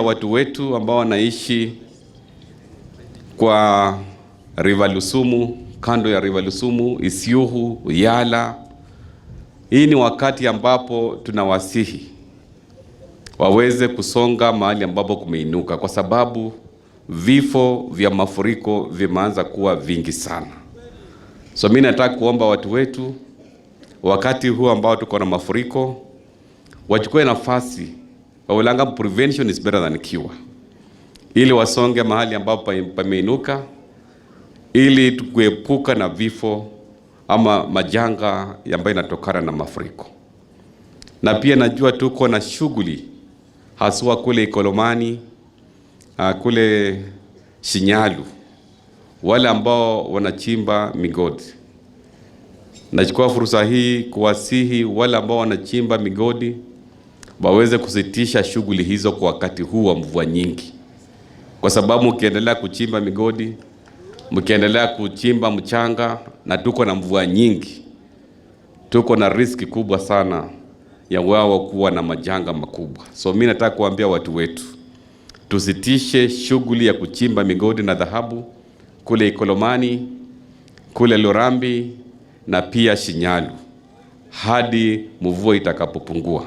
Watu wetu ambao wanaishi kwa River Lusumu, kando ya River Lusumu, Isiuhu, Yala, hii ni wakati ambapo tunawasihi waweze kusonga mahali ambapo kumeinuka, kwa sababu vifo vya mafuriko vimeanza kuwa vingi sana. So mimi nataka kuomba watu wetu wakati huu ambao tuko na mafuriko wachukue nafasi, wawelanga prevention is better than cure, ili wasonge mahali ambapo pameinuka, ili kuepuka na vifo ama majanga ambayo inatokana na mafuriko. Na pia najua tuko na shughuli haswa kule Ikolomani, kule Shinyalu, wale ambao wanachimba migodi. Nachukua fursa hii kuwasihi wale ambao wanachimba migodi waweze kusitisha shughuli hizo kwa wakati huu wa mvua nyingi, kwa sababu mkiendelea kuchimba migodi, mkiendelea kuchimba mchanga na tuko na mvua nyingi, tuko na riski kubwa sana ya wao kuwa na majanga makubwa. So mimi nataka kuambia watu wetu tusitishe shughuli ya kuchimba migodi na dhahabu kule Ikolomani, kule Lurambi na pia Shinyalu hadi mvua itakapopungua.